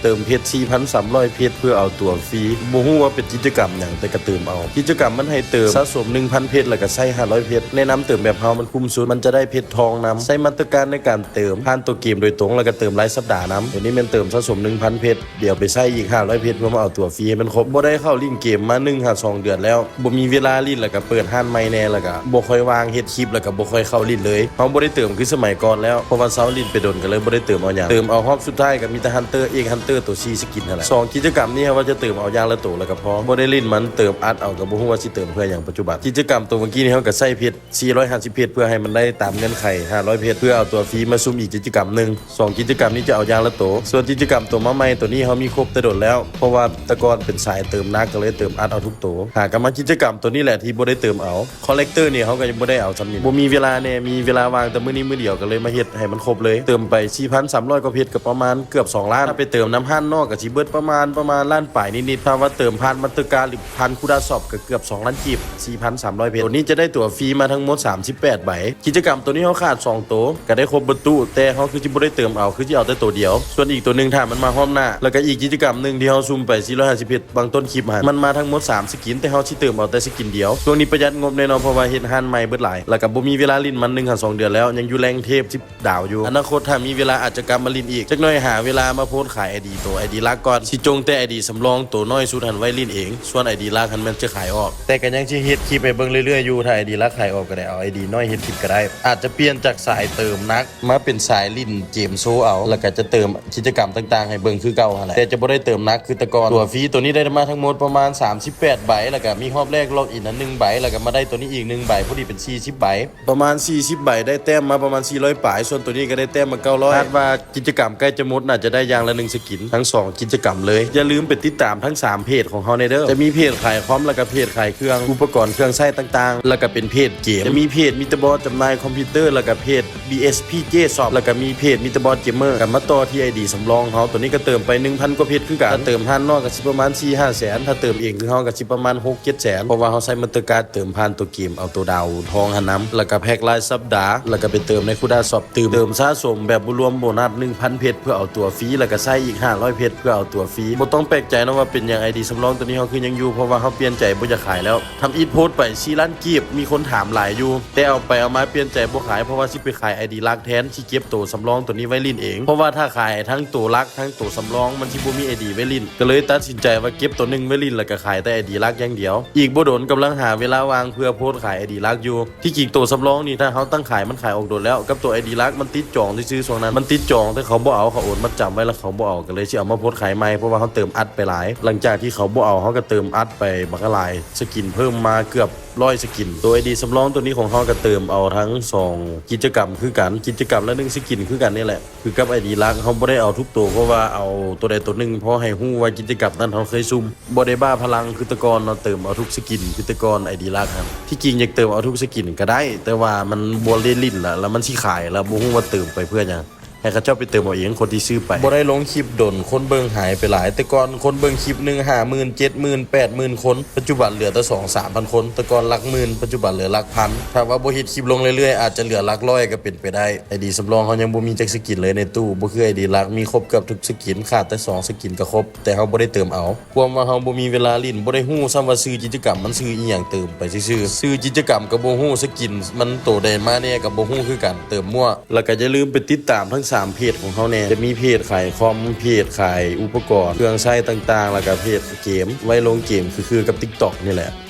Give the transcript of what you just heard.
ເຕີມເພັດສີ່ພັນສາມຮ້ອຍເພັດເພື່ອເອົາຕົວຟຣີ. ບໍ່ຮູ້ວ່າເປັນກິດຈະກຳຫຍັງ ແຕ່ກໍເຕີມເອົາ. ກິດຈະກຳມັນໃຫ້ເຕີມສະສົມໜຶ່ງພັນເພັດ ແລ້ວກໍໃຊ້ຫ້າຮ້ອຍເພັດ. ແນະນຳເຕີມແບບເຮົາມັນຄຸ້ມສຸດ, ມັນຈະໄດ້ເພັດທອງນຳ. ໃຊ້ມາດເຕີກາດໃນການເຕີມຜ່ານຕົວເກມໂດຍຕົງ ແລ້ວກໍເຕີມລາຍສັບດານຳ. ຕົວນີ້ແມ່ນເຕີມສະສົມໜຶ່ງພັນເພັດ ດຽວໄປໃຊ້ອີກຫ້າຮ້ອຍເພັດເພື່ອມາເອົາຕົວຟຣີໃຫ້ມັນຄົບ. ບໍ່ໄດ້ເຂົ້າຫຼິ້ນເກມມາໜຶ່ງຫາສອງເດືອນແລ້ວ. ບໍ່ມີເວລາຫຼິ້ນ ແລ້ວກໍເປີດຮ້ານໃໝ່ແດ່ ແລ້ວກໍບໍ່ຄ່ອຍວ່າງເຮັດຄລິບ ແລ້ວກໍບໍ່ຄ່ອຍເຂົ້າຫຼິ້ນເລີຍ. ເຮົາບໍ່ໄດ້ເຕີມຄືສະໄໝກ່ອນແລ້ວ ເພາະວ່າເຊົາຫຼິ້ນໄປດົນ ກໍເລີຍບໍ່ໄດ້ເຕີມເອົາຫຍັງ. ເຕີມເອົາຮອບສຸດທ້າຍກໍມີແຕ່ Hunter X Hunter ໂຕສີ່ສະກິນຫັ້ນແຫຼະ. ສອງກິດຈະກຳນີ້ເຮົາວ່າຈະເຕີມເອົາຢ່າງລະໂຕແລ້ວກໍພໍ. ບໍ່ໄດ້ຫຼິ້ນມັນ ເຕີມອັດເອົາ ກໍບໍ່ຮູ້ວ່າຊິເຕີມເພື່ອຫຍັງປັດຈຸບັນ. ກິດຈະກຳໂຕເມື່ອກີ້ນີ້ເຮົາກໍໃຊ້ເພັດສີ່ຮ້ອຍຫ້າສິບເພັດ ເພື່ອໃຫ້ມັນໄດ້ຕາມເງື່ອນໄຂຫ້າຮ້ອຍເພັດ ເພື່ອເອົາຕົວຟຣີມາຊຸ່ມອີກກິດຈະກຳໜຶ່ງ. ສອງກິດຈະກຳນີ້ຈະເອົາຢ່າງລະໂຕ. ສ່ວນກິດຈະກຳໂຕມາໃໝ່ໂຕນີ້ເຮົາມີຄົບແຕ່ດົນແລ້ວ ເພາະວ່າແຕ່ກ່ອນເປັນສາຍເຕີມໜັກ ກໍເລີຍເຕີມອັດເອົາທຸກໂຕ. ຫາກໍມາກິດຈະກຳໂຕນີ້ແຫຼະທີ່ບໍ່ໄດ້ເຕີມເອົາ. ຄໍເລັກເຕີນີ້ເຮົາກໍຍັງບໍ່ໄດ້ເອົາສ່ຳນີ້ ບໍ່ມີເວລາແດ່ ມີເວລາວ່າງແຕ່ມື້ນີ້ມື້ດຽວ ກໍເລີຍມາເຮັດໃຫ້ມັນຄົບເລີຍ. ເຕີມໄປສີ່ພັນສາມຮ້ອຍກວ່າເພັດ ກໍປະມານເກືອບສອງລ້ານ. ຖ້າໄປເຕີມນຳຮ້ານນອກກໍຊິເບິດປະມານ ປະມານລ້ານປາຍນິດໆ. ຖ້າວ່າເຕີມຜ່ານມາດເຕີກາດ ຫຼື ຜ່ານຄູດາຊອບ ກໍເກືອບສອງລ້ານກີບ ສີ່ພັນສາມຮ້ອຍເພັດ. ໂຕນີ້ຈະໄດ້ຕົວຟຣີມາທັງໝົດສາມສິບແປດໃບ. ກິດຈະກຳໂຕນີ້ເຮົາຂາດສອງໂຕ ກໍໄດ້ຄົບເບິດຕູ້ ແຕ່ເຮົາຄືຊິບໍ່ໄດ້ເຕີມເອົາ ຄືຊິເອົາແຕ່ໂຕດຽວ. ສ່ວນອີກໂຕໜຶ່ງຖ້າມັນມາຮອບໜ້າ. ແລ້ວກໍອີກກິດຈະກຳໜຶ່ງທີ່ເຮົາຊຸ່ມໄປສີ່ຮ້ອຍຫ້າສິບເພັດ ບາງຕົ້ນຄລິບຫັ້ນ ມັນມາທັງໝົດສາມສະກິນ ແຕ່ເຮົາຊິເຕີມເອົາແຕ່ສະກິນດຽວ. ຊ່ວງນີ້ປະຢັດງົບແນ່ນອນ ເພາະວ່າເຮັດຮ້ານໃໝ່ເບິດຫຼາຍ ແລ້ວກໍບໍ່ມີເວລາຫຼິ້ນມັນໜຶ່ງຫາສອງເດືອນແລ້ວ ຍັງຢູ່ແລງເທບສິບ ດາວຢູ່. ອະນາຄົດຖ້າມີເວລາອາດຈະກັບມາຫຼິ້ນອີກຈັກໜ້ອຍ ຫາເວລາມາໂພສຂາຍໄອດີໂຕ ໄອດີຫຼັກກ່ອນ. ຊິຈົ່ງແຕ່ໄອດີສຳລອງໂຕນ້ອຍສຸດຫັ້ນໄວ້ຫຼິ້ນເອງ ສ່ວນໄອດີຫຼັກຫັ້ນແມ່ນຈະຂາຍອອກ. ແຕ່ກໍຍັງຊິເຮັດຄລິບໃຫ້ເບິ່ງເລື້ອຍໆຢູ່. ຖ້າໄອດີຫຼັກຂາຍອອກກໍໄດ້ເອົາໄອດີນ້ອຍເຮັດຄລິບກໍໄດ້. ອາດຈະປ່ຽນຈາກສາຍເຕີມໜັກມາເປັນສາຍຫຼິ້ນເກມໂຊເອົາ ແລ້ວກໍຈະເຕີມກິດຈະກຳຕ່າງໆໃຫ້ເບິ່ງຄືເກົ່າຫັ້ນແຫຼະ ແຕ່ຈະບໍ່ໄດ້ເຕີມໜັກຄືແຕ່ກ່ອນ. ຕົວຟຣີໂຕນີ້ໄດ້ມາທັງໝົດປະມານສາມສິບແປດໃບ ແລ້ວກໍມີຮອບແລກລັອກອິນອັນໜຶ່ງໃບ ແລ້ວກໍມາໄດ້ໂຕນີ້ອີກໜຶ່ງໃບ ພໍດີເປັນສີ່ສິບໃບ. ປະມານສີ່ສິບໃບ ໄດ້ແຕ້ມມາປະມານສີ່ຮ້ອຍປາຍ ສ່ວນໂຕນີ້ກໍໄດ້ແຕ້ມມາເກົ້າຮ້ອຍ. ຄາດວ່າກິດຈະກຳໃກ້ຈະໝົດ ໜ້າຈະໄດ້ຢ່າງລະໜຶ່ງສະກິນ ທັງສອງກິດຈະກຳເລີຍ. ຢ່າລືມໄປຕິດຕາມທັງສາມເພຈຂອງເຮົາແດ່ເດີ ຈະມີເພຈຂາຍຄອມ ແລ້ວກໍເພຈຂາຍເຄື່ອງ ອຸປະກອນເຄື່ອງໃຊ້ຕ່າງໆ ແລ້ວກໍເປັນເພຈເກມ. ຈະມີເພຈມິດເຕີບອດຈຳໜ່າຍຄອມພິວເຕີ ແລ້ວກໍເພຈ ບີເອັສພີເຈຊັອບ ແລ້ວກໍມີເພຈມິດເຕີບອດເກມເມີ. ກໍມາຕໍ່ທີ່ໄອດີສຳລອງເຮົາ ໂຕນີ້ກໍເຕີມໄປໜຶ່ງພັນກວ່າເພັດຄືກັນ. ຖ້າເຕີມຮ້ານນອກກໍຊິປະມານສີ່ຫ້າແສນ ຖ້າເຕີມເອງຄືເຮົາກໍຊິປະມານຫົກເຈັດແສນ ເພາະວ່າເຮົາໃຊ້ມາດເຕີກາດເຕີມຜ່ານໂຕ ເກມເອົາໂຕດາວທອງຫັ້ນນຳ ແລ້ວກໍແພັກລາຍສັບດາ ແລ້ວກໍໄປເຕີມໃນຄູດາຊອບຕື່ມ ເຕີມສະສົມແບບບໍ່ລວມໂບນັດໜຶ່ງພັນເພັດ ເພື່ອເອົາຕົວຟຣີ ແລ້ວກໍໃຊ້ອີກຫ້າຮ້ອຍເພັດ ເພື່ອເອົາຕົວຟຣີ. ບໍ່ຕ້ອງແປກໃຈເນາະວ່າເປັນຫຍັງໄອດີສຳລອງໂຕນີ້ເຮົາຄືຍັງຢູ່ ເພາະວ່າເຮົາປ່ຽນໃຈບໍ່ຢາກຂາຍແລ້ວ. ທຳອິດໂພສໄປສີ່ລ້ານກີບ ມີຄົນຖາມຫຼາຍຢູ່ ແຕ່ເອົາໄປເອົາມາປ່ຽນໃຈບໍ່ຂາຍ ເພາະວ່າຊິໄປຂາຍໄອດີຫຼັກແທນ ຊິເກັບໂຕສຳລອງໂຕນີ້ໄວ້ຫຼິ້ນເອງ ເພາະວ່າຖ້າຂາຍທັງໂຕຫຼັກທັງໂຕສຳລອງ ມັນຊິບໍ່ມີໄອດີໄວ້ຫຼິ້ນ ກໍເລີຍຕັດສິນໃຈວ່າເກັບໂຕໜຶ່ງໄວ້ຫຼິ້ນ ແລ້ວກໍຂາຍແຕ່ໄອດີຫຼັກຢ່າງດຽວ. ອີກບໍ່ດົນກຳລັງຫາເວລາວ່າງເພື່ອໂພສຂາຍໄອດີຫຼັກຢູ່. ທີ່ຈິງໂຕສຳລອງນີ້ ຖ້າເຮົາຕັ້ງຂາຍມັນຂາຍອອກໂດນແລ້ວ ກັບໂຕໄອດີຫຼັກມັນຕິດຈອງຊື່ໆ ຊ່ວງນັ້ນມັນຕິດຈອງ ແຕ່ເຂົາບໍ່ເອົາ ເຂົາໂອນມັດຈຳໄວ້ແລ້ວເຂົາບໍ່ເອົາ ກໍເລີຍຊິເອົາມາໂພສຂາຍໃໝ່ ເພາະວ່າເຮົາເຕີມອັດໄປຫຼາຍ. ຫຼັງຈາກທີ່ເຂົາບໍ່ເອົາ ເຮົາກໍເຕີມອັດໄປບັກຫຼາຍ ສະກິນເພີ່ມມາເກືອບຮ້ອຍສະກິນ. ໂຕໄອດີສຳລອງໂຕນີ້ຂອງເຮົາກໍເຕີມເອົາທັງສອງກິດຈະກຳຄືກັນ ກິດຈະກຳລະໜຶ່ງສະກິນຄືກັນນີ້ແຫຼະ ຄືກັບໄອດີຫຼັກ. ເຮົາບໍ່ໄດ້ເອົາທຸກໂຕ ເພາະວ່າເອົາໂຕໃດໂຕໜຶ່ງ ພໍໃຫ້ຮູ້ວ່າກິດຈະກຳນັ້ນເຮົາເຄີຍຊຸ່ມ ບໍ່ໄດ້ບ້າພະລັງຄືແຕ່ກ່ອນເນາະ ເຕີມເອົາທຸກສະກິນຄືແຕ່ກ່ອນ. ໄອດີຫຼັກຫັ້ນ ທີ່ຈິງຢາກເຕີມເອົາທຸກສະກິນກໍໄດ້ ແຕ່ວ່າມັນບໍ່ໄດ້ຫຼິ້ນລະ ລະມັນຊິຂາຍລະ ບໍ່ຮູ້ວ່າເຕີມໄປເພື່ອຫຍັງ ໃຫ້ເຂົາເຈົ້າໄປເຕີມເອົາເອງ ຄົນທີ່ຊື້ໄປ. ບໍ່ໄດ້ລົງຄລິບດົນ ຄົນເບິ່ງຫາຍໄປຫຼາຍ. ແຕ່ກ່ອນຄົນເບິ່ງຄລິບໜຶ່ງ ຫ້າໝື່ນ ເຈັດໝື່ນ ແປດໝື່ນຄົນ ປັດຈຸບັນເຫຼືອແຕ່ສອງສາມພັນຄົນ. ແຕ່ກ່ອນຫຼັກໝື່ນ ປັດຈຸບັນເຫຼືອຫຼັກພັນ. ຖ້າວ່າບໍ່ເຮັດຄລິບລົງເລື້ອຍໆ ອາດຈະເຫຼືອຫຼັກຮ້ອຍກໍເປັນໄປໄດ້. ໄອດີສຳລອງເຮົາຍັງບໍ່ມີຈັກສະກິນເລີຍໃນຕູ້ ບໍ່ຄືໄອດີຫຼັກ ມີຄົບເກືອບທຸກສະກິນ ຂາດແຕ່ສອງສະກິນກໍຄົບ ແຕ່ເຮົາບໍ່ໄດ້ເຕີມເອົາ. ຄວາມວ່າເຮົາບໍ່ມີເວລາຫຼິ້ນ ບໍ່ໄດ້ຮູ້ຊ້ຳວ່າຊື່ກິດຈະກຳມັນຊື່ອີ່ຫຍັງ ເຕີມໄປຊື່ໆ ຊື່ກິດຈະກຳກໍບໍ່ຮູ້ ສະກິນມັນໂຕໃດມາແນ່ກໍບໍ່ຮູ້ຄືກັນ ເຕີມມົ້ວ. ແລ້ວກໍຢ່າລືມໄປຕິດຕາມທັງສາມເພຈຂອງເຮົາແນ່ ຈະມີເພຈຂາຍຄອມ ເພຈຂາຍອຸປະກອນເຄື່ອງໃຊ້ຕ່າງໆ ແລ້ວກໍເພຈເກມ ໄວ້ລົງເກມຄືໆກັບ TikTok ນີ້ແຫຼະ.